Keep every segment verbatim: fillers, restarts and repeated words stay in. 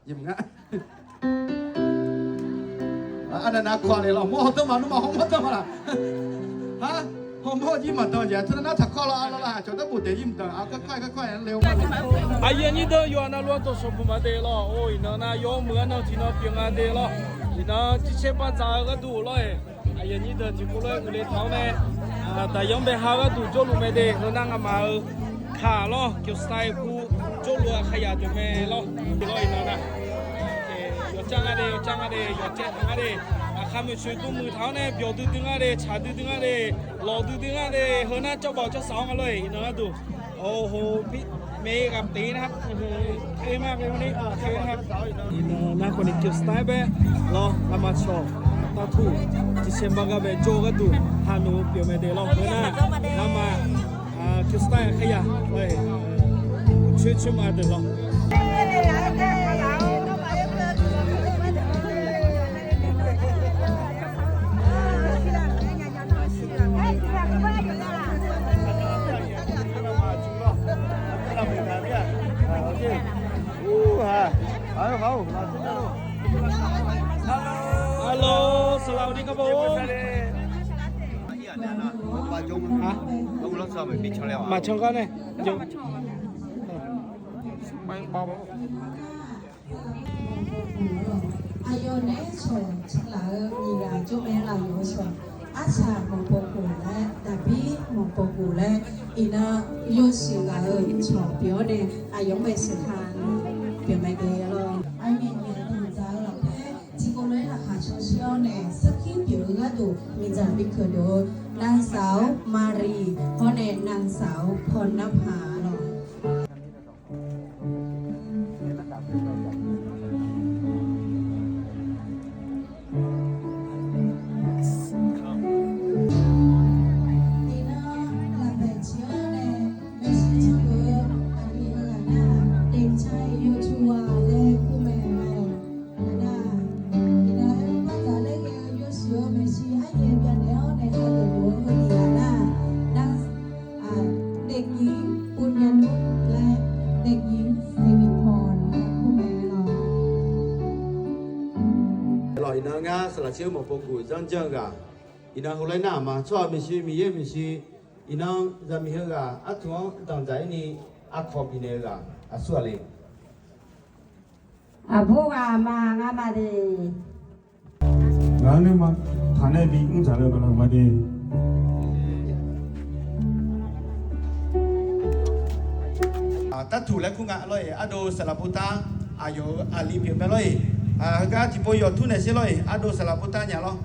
Yemq nga. Aqnav nav kawq le lawq, mawr hawdanr maqnmr ma hawmawr danr ma laq. Har, hawmawr jir maqdan jeq, teunav nar taqkawv lawr, arlawr laq, cawqdawr bof daef jir mqdan, aqkar kar-aer kar kar-aer le-eu ma. Aqyuif aqnyir deuq yawqha navluf-anr dawqshawq buq ma de lawr. Or, iqnan nar yawmuiq arnan tiqnan pyeuf nga de lawr. Iqnan tircaer bar dzaq-eu gharduq lawr-eq. Aqyuif aqnyir deuq tiqkawv lof-aer uiqle taq-awr nae, daqyanr bae ha gharduq jawrluf mae de. Heu nar ngamaf-euq kaq lawr, Kyaw Style pu jawrluf-eu aqkhaq yaq deuq mae lawr. Lawr iqnan nar, yawqcar nga de, yawqcar nga de, yawqcaev taq nga de. Aqkhaq maeqtsoeq dmr muiq taq-awr nae, byawq duidui nga de, tsaq duidui nga de, lawq duidui nga de. Heu nar cawba-awq cawsaq-awr nga lawr-eq, iqnan gharduq. Oho, maeq ghaq pyeuf nar, oe ma ghae-awr ni, oe ma. Iqnan nar khawf ni Kyaw Style bae lawr, ngamaf cawq tavtuq tiqsaeq ma gha bae jawr-eu gharduq hanoeq pyeuf mae de lawr. Heu nar ngamaf Kyaw Style aqkhaq yaq lawr-eq, coer coer ma deuq lawr. Hello, saqlaq aqdir gar baw-or. Maqcan gar nae. Aqyawf naeq-aer cawq canlaf-eu nyiq ghaq jawr mae laf yawf-eu cawq. Arsaq mawqpov khof laer, daqbir mawqpov khof laer, iqnan yawshuif ghaq-euq cawq pyeuf-awr nae, aqyawf-anr bae sheuq ha pyeuf mae de lawr. Aqyawf naeq nyiq ghaq danqdzaq-eu lafkhoer tiqkawv lof-aer laqkhaq caw shir-awr nae, sarkir pyeuf-eu gharduq miqdzaq bikeuq dov-eu นางสาว Mari hawr nae นางสาว พรนภา lawr. Iqnan lafbaeq ciq-awr nae maeqshi canluf-eu aqyuif heughaq nar, เด็กชาย โยชูวา laer kur mae lawr. Aqda, iqnan aer-eu bardzaq laer ghae-eu yawshuif-eu maeqshi aryaer byannaeq-awr nae kharduq luf-eu heudeuq-aq nar, เด็กหญิง ปุญญานุช และ เด็กหญิง สิริพร laer kur mae lawr. Lawq, iqnan ngar saqlaq caer-eu mawqpov guf zanrjanr-eu ghaq, iqnan heulof-aer nar-aq ma, tsawrhaq maeqshi, Miqyaer maeqshi, iqnan zaqmiq heughaq artuq-anr danqdzaq-ir ni, aqkawq bifnaeq-eu ghaq aqsur ghaq le. Aqbur ghaq ma ngar ma de. Ngaq-anr nae ma, taq nae bi mr dzaq le-eu baqlaq ma de. Tartuq laer kur nga lawr-eq, ardov saqlaq botar aqyawf-euq aqli pyeuf mae lawr-eq. Heugar tiqpov yawq tur naeq sher lawr-eq, ardov saqlaq botar nya lawr.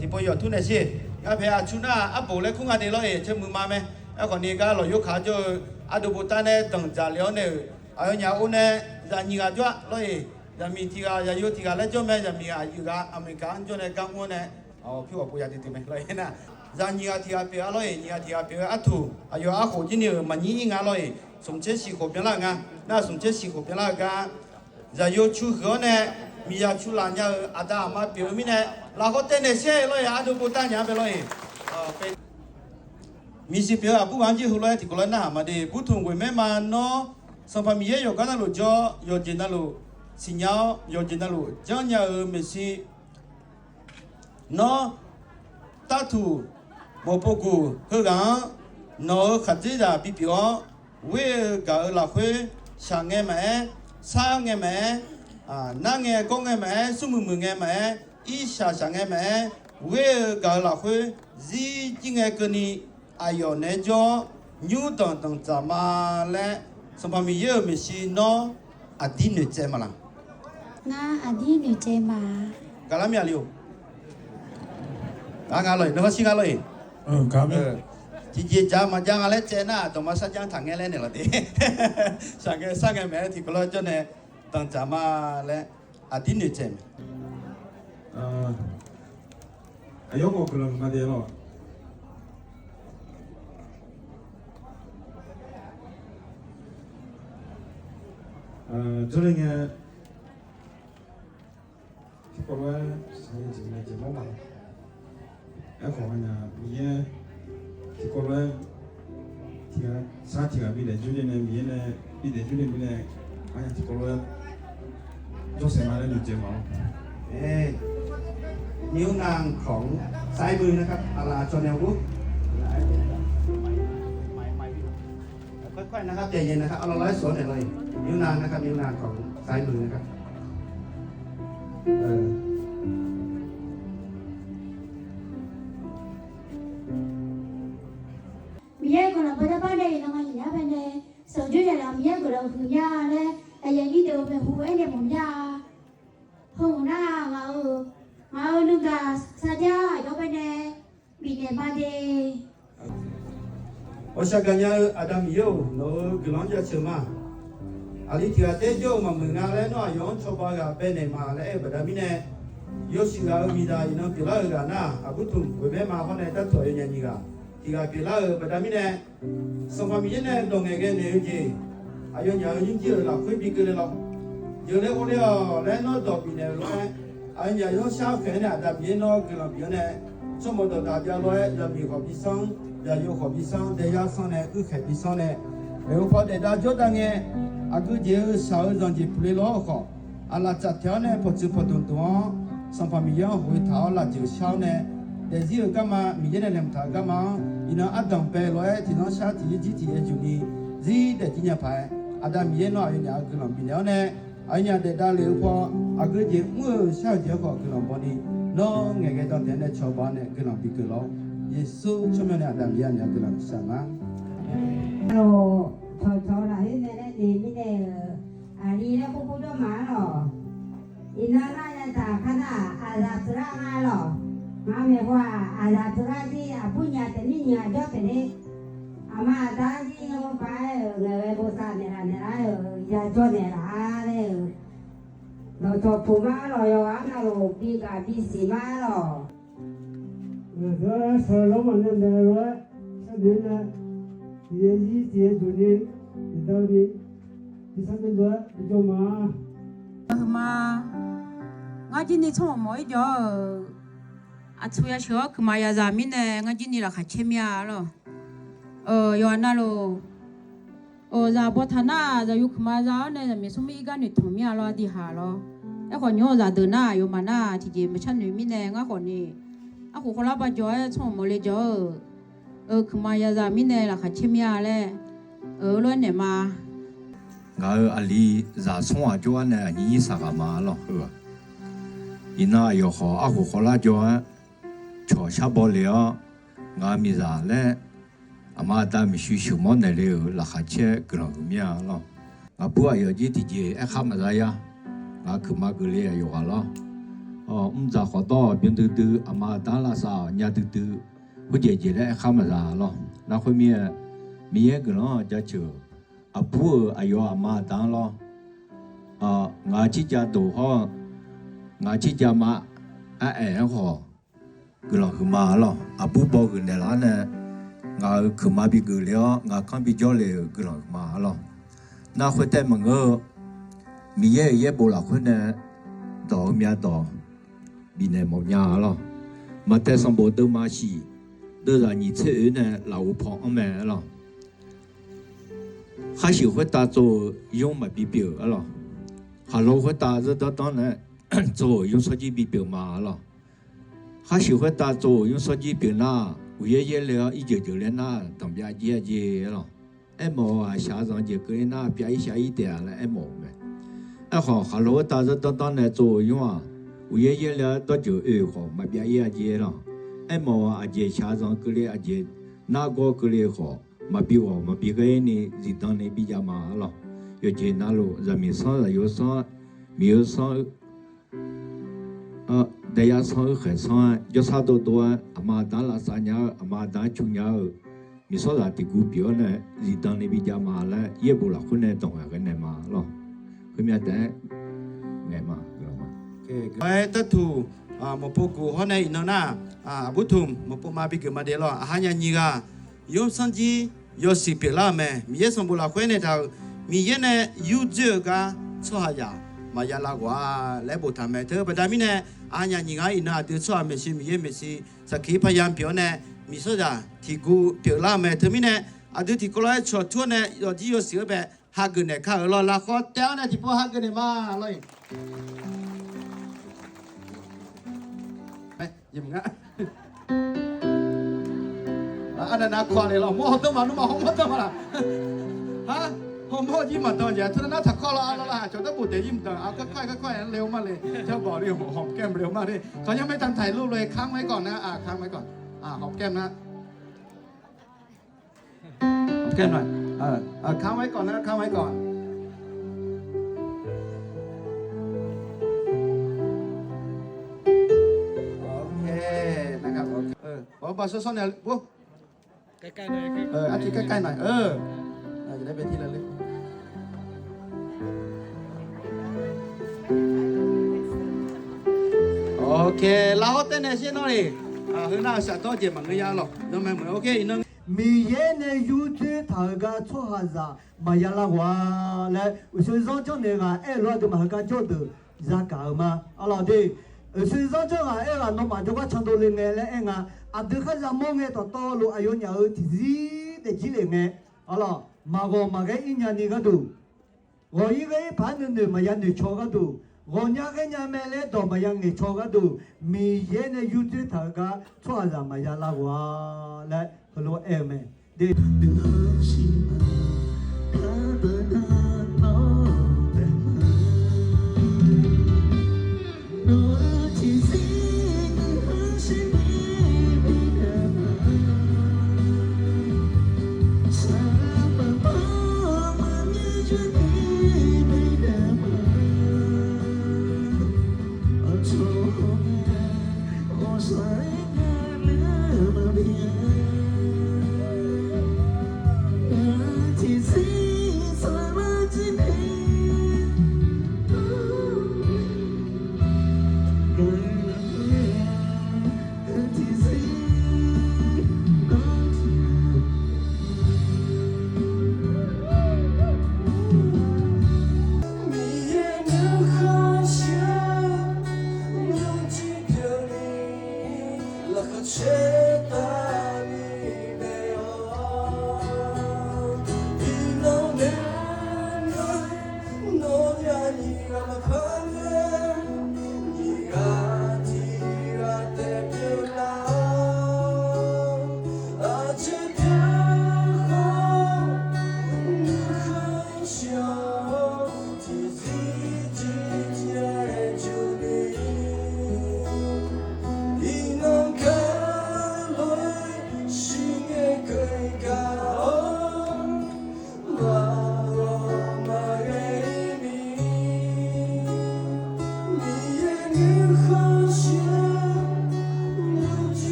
Tiqpov yawq tur naeq sher. Ngar pae aqtur nar arbof laer kur nga de lawr-eq, caer muiq ma mae. Aerkhawf ni gar lawq yorkaq-anr jawr-eu ardov botar nae danqdzaq le-awr nae-euq aqyawfnyaf or nae zaqnyiq ghaq jawr-a lawr-eq. Zaqmiq tiq ghaq, zaqyo tiq ghaq laer jawr mae. Zaqmiq aqyuif ghaq America-anr jawr nae gar mr-awr nae, pyur ghawq pov ya duidui mae lawr-eq nar. Zaqnyiq ghaq tiq ghaq pyeuf-a lawr-eq, nyiq ghaq tiq ghaq pyeuf-eu artuq aqyawf arkhof jir ni-euq maqnyir ir nga lawr-eq, smq tser shiq khof byanlar-euq nga. Nar smq tser shiq khof byanlar-eu gar, zaqyo cu huiq-awr nae miqzaq cu laf nya-euq aqda aqma pyeuf-eu mirnae, lafkhawr taev naeq sher lawr-eq, ardov botar nya bae lawr-eq. Miqshiq pyeuf-eu aqbur ghaq-anr jir heulof-aer tiqkawv lof-aer narhaq ma de. Burtmq ghoeq maer ma nawr, Sanqpaq Miqyaer yawqgar navluf jawr-awr, yawqjeq navluf siqnya-awr, yawqjeq navluf janrnya-euq maeqshi Nawr, tartuq mawqpov guf heughaq-anr nawq-euq khaqdzerzaq bipyeuf-awr, ghoer-eu gaq-euq lafkhoer shaq ngae maqaer, sar ngae maqaer, nar ngae gawr ngae maqaer, smrmuiq muiq ngae maqaer, irshaq shaq ngae maqaer, ghoer-eu gaq-euq lafkhoer zir jir ngae keuvni, aqyawf naeq-aer jawr-awr, nymr danqdanq dzaq ma laer, Sanqpaq Miqyaer-euq maeqshi nawr aqdir noeqtsaev ma laq? Ngar aqdir noeqtsaev ma. Gaqlar myav le-or. Ngar nga lawr-eq, nawr hawr shir nga lawr-eq. Tiqjeq dzaq maqjav nga laer tsaev nar, dawqma sarjax taq ngae laer naeq lawq de. Shaq ngae sar ngae maeq-aer tiqkawv lof-aer jawr nae danqdzaq ma laer aqdir noeqtsaev mae. Aqyawf khawf guiqlanq ma de lawq. Jawrle ngae, tiqkawv lof-aer shaqngae jeq ngae jeq mawr ma. Aerkhawf aqnyaf Miqyaer tiqkawv lof-aer tiq ghaq sar tiq ghaq bidaef jur le nae Miqyaer nae bidaef jur le mirnae, aqnyaf tiqkawv lof-aer เอ้ย นิ้วนางของซ้ายมือนะครับ อาลาจอแนววุฒิ ค่อยๆนะครับ ใจเย็นนะครับ เอาละ ร้อยสองเนี่ยเลย นิ้วนางนะครับ นิ้วนางของซ้ายมือนะครับ เออ Miqyaer guiqlanq bawdarbar nae iqnan ma nyiq nya bae nae, sanqjox yaqlaf Miqyaer guiqlanq huiq nya laer, aqyuif aqnyir deuq-eu maeqhu aernaeq mawf nya-a. Heu-euq nar ngaq-euq, ngaq-euq nuigaq sarjax aqyawf bae nae bifnaeq ma de. Ghawqshaq gaqnya-eu Aqda Miqyaer-or, nawq-euq guiqlanq-anr jaceuq ma. Aqli tiq ghaq taer jawr-eu maqmuiq nga laer nawr aqyawf-anr cawba ghaq baenaeq ma laer aer-eu baqda mirnae, yawshuif ghaq-euq miqzaq iqnan pyeuflar-euq ghaq nar, aqbur tmq ghoeq maer ma hawr nae dartawq yawnyaf nyiq ghaq tiq ghaq pyeuflar-euq baqda mirnae, Sanqpaq Miqyaer nae dawq ngaeqghae naeq-eu jeq, aqyawfnyaf-euq nymrjir-euq lafkhoer bi keuvle lawr. Jeuqle ghofle-awq laer nawr dawq bifnaeq-euq lof-aer, aqyawfnyaf zanrshar khaeq-aer nae Aqda Miqyaer nawr guiqlanq bif-awr nae, tsawrmawq dawqdaq bya lof-aer zaqmiq khawf bi sanr, zaqyo khawf bi sanr, daeyar sanr nae uirkhaeq bi sanr nae, maeqhu paw daef dav jawr dav ngae, aqgeu jeq-eu shaq-eu zanq jeq puq le lawr-eu khawf, aqlaf tsaf taeq-awr nae pawqtsuif pawqdmq dmq-awr, Sanqpaq Miqyaer-anr hawq-eu taq-awr lafjeuq shar-awr nae, daefzir-euq garma, Miqyaer nae laeqhmq taq-euq garma-anr iqnan ardanq bae lof-aer tiqzanr shar tiq yaer jir tiq yaer juq ni zir daefzir nya paq-aer, Aqda Miqyaer nawr aqyawfnyaf-euq guiqlanq bifnaeq-awr nae, aqyawfnyaf daef davlef-eu paw, aqgeu jeq mr-eu shar-eu jeq-anr khawf guiqlanq baw ni, nawr ngaeqghae dan taef-aer nae cawba-awr nae guiqlanq bi keuv lawr. Yeqsur tsawrmyanr nae Aqda Miqyaer aqnyaf guiqlanq shaq ma. Aqlawq, cawqcawq lafkhoer nae laer naeq mirnae-euq, aqli laer khorkhof jawr ma-ar lawq. Iqnan nar yataq kar nar-aq, aqzaq teular nga lawq. Ngaq-euq maeqhu-aq, aqzaq teular jir aqbur nyiq ghaq taef mir nyiq ghaq jawr taef ler. Aqma aqda-anr jir yawbae-aer-euq ngaeqghae bosav naeqlaf naeqlar-euq yajawr naeqlaf-a laer-euq, dawqcawq puq ma-ar lawq. Yawqghaq-anr navluf bi gaq bisiq ma-ar lawq. Ngaq deuq-aer sheuq lawrmaf nae maeq-eu lof-aer, sharnoeq nae tiq yaer zir tiq yaer juq ni, iqdan ni, bi sharnoeq lof-aer bijawr ma. Heu ma, ngar jir ni tsawrmawq mawq-ir jawr-euq, aqtsu yasheuq-awr kuiqma yazaq mirnae ngar jir ni laqkhaq caer mir-a lawq. Yawqha navluf, zaq baw taq nar-aq, zaqyo kuiqma za-awr nae zaqmiq smrmir irgar noeqtmq mir-a lawr, aqdui haq lawr. Aerkhawf nymr-eu zaqdeuq nar-aq, yawqmaf nar-aq tiqjeq maqshar noeq mirnae ngar khawf ni, arkhof khawvlar ba jawr-aer tsawrmawq mawq le jawr-euq, kuiqma yazaq mirnae laqkhaq caer mir-a laer, lof-aer naeq ma. Ngaq-euq aqli zaq smr ghaq jawr-aer nae aqnyir nyir saq ghaq ma-ar lawq heu-aq. Iqnan aqyawf khawf arkhof khawvlar jawr-aer cawq shar baw le-awr, ngaq-euq miqzaq laer aqma aqda maeqshi sheuqmawr naeq le-euq laqkhaq caer guiqlanq huiq mir-a lawq. Ngaq bur aqyawf jir tiqjeq aerkhar maqza ya. Ngaq-euq kuiqma geufle aqyawf ghaq lawr. Mr dzaq khawf dawr-awq byan duidui, aqma aqda-anr lavsav-awq nya duidui, khoerjeq jeq laer aerkhar maqza lawr. Nar khoermir-aer, Miqyaer guiqlanq-anr jaceuq, aqbur-euq aqyawf aqma aqda-anr lawr. Ngaq-euq circav doq hawr-eu, ngaq-euq circav ma, ar aeq-anr khawf guiqlanq huiqma-ar lawq. Aqbur baw huiq naeqlaf-awr nae, ngaq-euq kuiqma bi geufle-awr ngaq kanr bi jawrle-euq guiqlanq huiqma-ar lawq. Nar khoertaev maqngeur-eu, Miqyaer-euq yaerbof lafkhoer nae dawq-eu myavdawq bifnaeq mawf nya-ar lawq. Maqtaev sanqbof deuvma shiq, deuvzaq nyiq tser oe nae lafov paw anr mae-ar lawq. Khar shuif khoertav tsov-euq nymr maqbi pyeuf-ar lawq. Khaqlo khoertav zeur danr danr nae tsov-euq nymr sawrjir bi pyeuf ma-ar lawq. Khar shuif khoertav tsov-euq nymr sawrjir pyeuf nar, uqyaer yaer le-awr irjeuq jeuq le nar, danqbyav jir-a jer-ar lawq. Aermawf-eu ghaq shaq-eu zanq jeq keuvle nar, pyav-ir shaq-ir taef-a laer aermawf-eu mae. Aerkhawf, khaqlo khoertav zeur danr danr nae tsov-euq nymr-aq, uqyaer yaer le-awr dawrjeuq oe-euq khawf maqbyav-ir-a jer-ar lawq. Aermawf-eu aqjeq shaq-eu zanq keuvle, aqjeq nargawr keuvle-eu khawf, maqbi ghawq maqbi ghaer ni zifdan ni bijav ma-ar lawq. Yawqjeq navluf zaqmiq sanr zaqyo sanr, miqyo sanr, daeyar sanr uirkhaeq sanr-aer jawrsar dovdov-aer aqma aqda-anr lavsav nya-eu, aqma aqda-anr cu nya-eu, miqsawrzaq tiq guv pyeuf-awr nae zifdan ni bijav ma laer yaerbof lafkhoer nae dawq ngaeqghae naeq ma-ar lawq. Khoermyav taef-aer ngaeq ma. Aer tartuq, mawqpov guf hawr nae iqnan nar, aqbur tmq mawqpov ma bi geuf ma de lawq. Aqha nya nyiq ghaq nymr sanrjir yawshuif pyeuflar-euq mae. Miqyaer sanqbof lafkhoer nae taq-euq, Miqyaer nae yurdzoer-eu gar tsawrhaqzaq maqya lav ghawq-a laer boftaq mae. Teu baqda mirnae, aqha nya nyiq ghaq-anr iqnan aqdui tsawrhaq maeqshi Miqyaer maeqshi saqkiq paya pyeuf-awr nae, miqsawrzaq tiq guv pyeuflar-eu mae. Teumirnae, aqdui tiqkawv lof-aer cawqtur-awr nae yawfjir yawshuif-eu bae hageuf naeq kar-euq lawq. Lafkhawv taev-awr nae tiqpov hageuf naeq ma lawq. Arnav nav kawq le lawq, mawr hawdanr ma nmr ma hawmawr danr ma laq. Har, hawmawr jir maqdan jeq teu nar taqkawv lawr, arlawr laq, cawqdawr bof daef jir mqdan, arkawr kawr-aer garkawr-aer le-eu ma le, jawrbaw le, hawq kawv le-eu ma le, ขอยังไม่ทันถ่ายรูปเลย ค้างไว้ก่อนนะ ค้างไว้ก่อน หอมแก้มนะ หอมแก้มหน่อย เออ ค้างไว้ก่อนนะ ค้างไว้ก่อน โอเคนะครับ โอเค เออ บอกว่าซอสๆ เนี่ย ปุ๊บ ใกล้ๆ หน่อย ใกล้ๆ เออ อาทิตย์ใกล้ๆ หน่อย เออ เออ จะได้เป็นที่ระลึก โอเค lafhawr taev nae sher nawr le. Heu nar-eu shafdawr jeq maqngeur ya lawq. Nawmaf meuq, ok, iqnan Miqyaer nae yurdzoer taq-euq gar tsawrhaqzaq maqya lar ghawq-a laer, uqshoe zanr janrnaeq ghaq aer-eu lof-aer aqduimaf heugar jawr-eu deuq zagaq-eu ma. Arlawq de, uqshoe zanr janr ghaq aer-eu ghaq nawmaf jawrgar candov le ngae laer aer nga. Aqdui kharzaq mawr ngae dawqtawvluf aqyawfnyaf-euq tiqzir daefjir lef ngae, arlawq, maqghawq maqghae-ir nyani gharduq, ghawq-ir ghae-ir paq-aer nuinoeq maqya noeqcaw gharduq, ghawqnya ghaenya mae laer dawq maqya ngaeqcaw gharduq, Miqyaer nae yurdzoer taq-euq gar tsawrhaqzaq maqya lar ghawq-a laer heulof-aer aer-eu mae.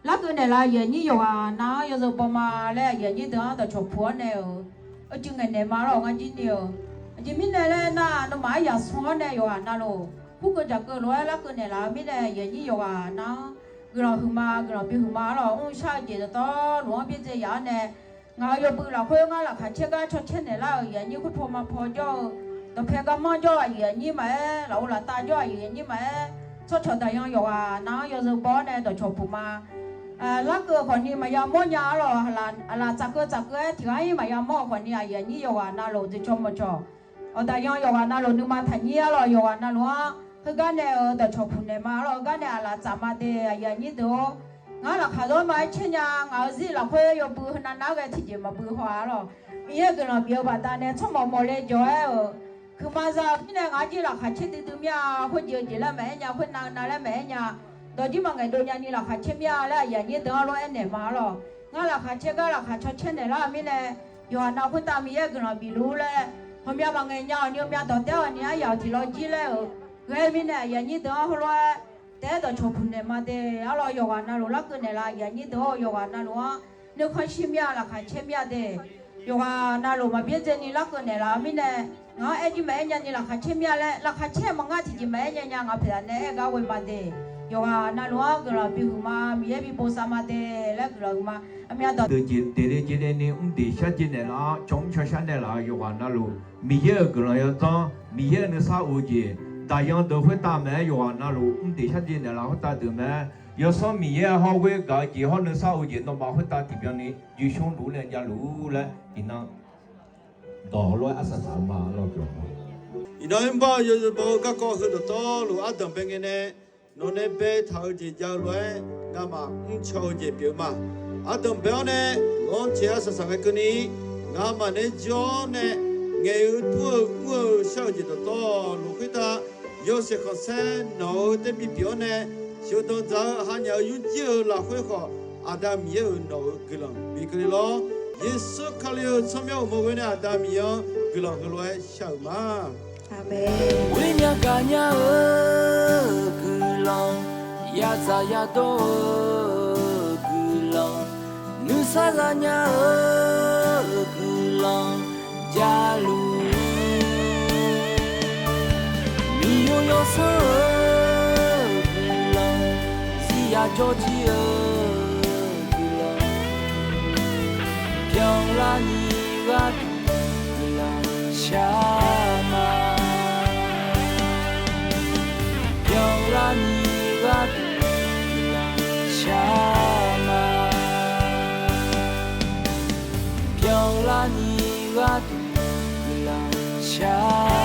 Larkeuv naeqlaf aqyuif aqnyir yawqghaq nav-anr yawzeu baw ma laer aqyuif aqnyir deuq-anr dawqcawq puq-awr nae-euq, uicuiv ngaeqnaeq ma lawr ngar jir ni-euq. Aqjeq mirnae laer nar, nawmaf aryaq smr-awr nae yawqghaq navluf, kurkeuv jaqkeuv lof-aer larkeuv naeqlaf-eu mirnae aqyuif aqnyir yawqghaq nav-anr guiqlanq huiqma guiqlanq bihuiqma arlawq, mrshar-eu jeq dawqtawvluf-anr byaerdzae yaf-awr nae, ngaq-euq yawbui lafkhoer ngar laqkhaq caer gar caw caer naeqlar-euq aqyuif aqnyir kurtov ma paw jawr-eu, dawqpae garmanr jawr-eu aqyuif aqnyir maqaer, lafov laftav jawr-eu aqyuif aqnyir maqaer, tsawrcawq daqyan yawqghaq nav-anr yawzeu baw-awr nae dawqcawq puq ma. Larkeuv khawfni maqya mawrnya arlawq, aqlaf tsafkeuv tsafkeuv-aer tiq ghaq-ir maqya mawr-eu khawfni aqyuif aqnyir yawqghaq navluf dzoeqcawq mawqcawq, awq daqyan yawqghaq navluf nuima taqnyir arlawq, yawqghaq navluf-anr heugar nae-euq dawqcawq puq naeq ma arlawq, heugar nae aqlaf tsaf ma de aqyuif aqnyir deuq-or. Ngar laqkhaq zawr ma-aer caer nya, ngaq-euq zir lafkhoer yawbui heunav nav-aer ghae tiqjeq maqbui haw-a arlawq. Miqyaer-euq guiqlanq bif-eu baqdanae tsawrmawq mawq le jawq-aer-euq, huiqma za-eu mirnae ngaq-anr jir laqkhaq caer duidui mir-a, khoerjeq-eu jeq laer maqaer nya, khoernav-eu nav laer maqaer nya, dawq jir maqngaeq dov nyani laqkhaq caer mir-a laer aqyuif aqnyir deuq-anr lof-aer naeq ma arlawq. Ngar laqkhaq caer gar laqkhaq caw caer naeqlar-eu mirnae, yawqghaq nav khoertav Miqyaer-euq guiqlanq bif luf-ur laer, ghawqmya maqngaeq nya-awq ni ghawqmya dawq taef-awq ni aryaq-awq tiq lawr jir laer-euq ghae mirnae aqyuif aqnyir deuq-anr heulof-aer taef-aer dawqcawq puq naeq ma de arlawq, yawqghaq navluf larkeuv naeqlaf aqyuif aqnyir deuq-or, yawqghaq navluf-anr nuikhanr shir mir-a, laqkhaq caer mir-a de. Yawqghaq navluf maqbyaerdzaeni larkeuv naeqlaf-eu mirnae, ngaq-anr aer jir maqaer nyani laqkhaq caer mir-a laer, laqkhaq caer maqngar tiqjeq maqaer nya nya ngaq paeqzaq nae aer gar ghoe ma de. Yawqghaq navluf-anr guiqlanq bihuiq ma, Miqyaer bi bosav ma de laer guiqlanq huiq ma. Aqmya dawq deuq jeq daeqle jeq daeni mr daeq shar jeq naeqlaf-awr, cawq mr caw shar naeqlaf-eu yawqghaq navluf, Miqyaer-euq guiqlanq yawdzanr, Miqyaer-euq nuisar of-eu jeq, daqyan deuq khoertav maqaer, yawqghaq navluf mr daeq shar jeq naeqlaf khoertav deuq maqaer, Yawsanr Miqyaer-a hawr ghoer gaq-eu jeq hawr nuisar-eu jeq nawmaf khoertav tiqbyan ni joershar luf-ur nae javluf-ur laer iqnan dawq lof-aer arsaq saq-eu ma lawr. Iqnan-aer mr bar-eu yawzeu baw-eu garkawv heu dawqtawvluf ardanq bae ngae nae nawq nae baetaq-eu jeq jav-eu lof-aer ngamaf mrcaw-eu jeq pyeuf-eu ma. Ardanq bae-awr nae ghanr caeq arsaq saq ngae keuvni ngamaf nae jawr-awr nae ngaeq-eu dur-eu mr-eu shar-eu jeq dawqtawvluf khoertav yawshaef khanqsaer nawq-eu taer bipyeuf-awr nae sheuqdanq dzaq-eu hanyaf-eu yurjir-eu lafkhoer khawf Aqda Miqyaer-euq nawq-euq guiqlanq bi keuvle lawr. Yeqsur Kali-euq tsawrmyanr uqmov ghoe nae Aqda Miqyaer-anr guiqlanq heulof-aer shar-euq ma. Aqmeq. Ghoer nya gaq nya-eu guiqlanq, yadzaq yadawr-eu guiqlanq, nuisar za nya-eu guiqlanq javluf, miqyaer yawsanr-eu guiqlanq, zir yajawr jir-eu guiqlanq, byanlarni gharduq guiqlanq shar ma. Byanlarni gharduq guiqlanq shar ma. Byanlarni gharduq guiqlanq shar